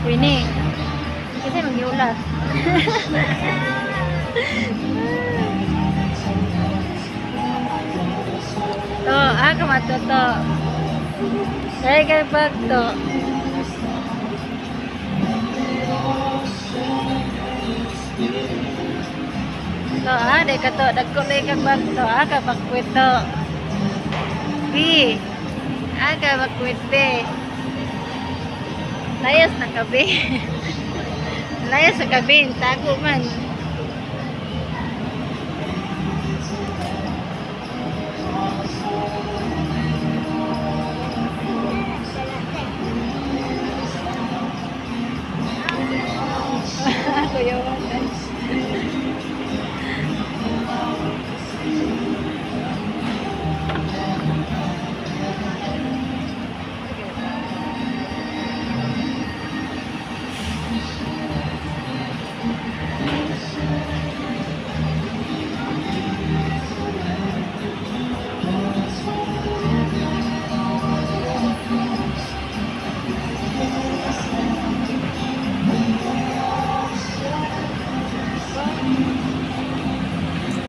Winnie. Kasi magyulas. To, ah, kamato to. Dahil ka bag to. To, ah, dahil ka to. Dagko dahil ka bag to. Ah, ka bakwit to. B. Ah, ka bakwit B. Layas na ka, B. Layas na ka, B. Tago man. Kuya.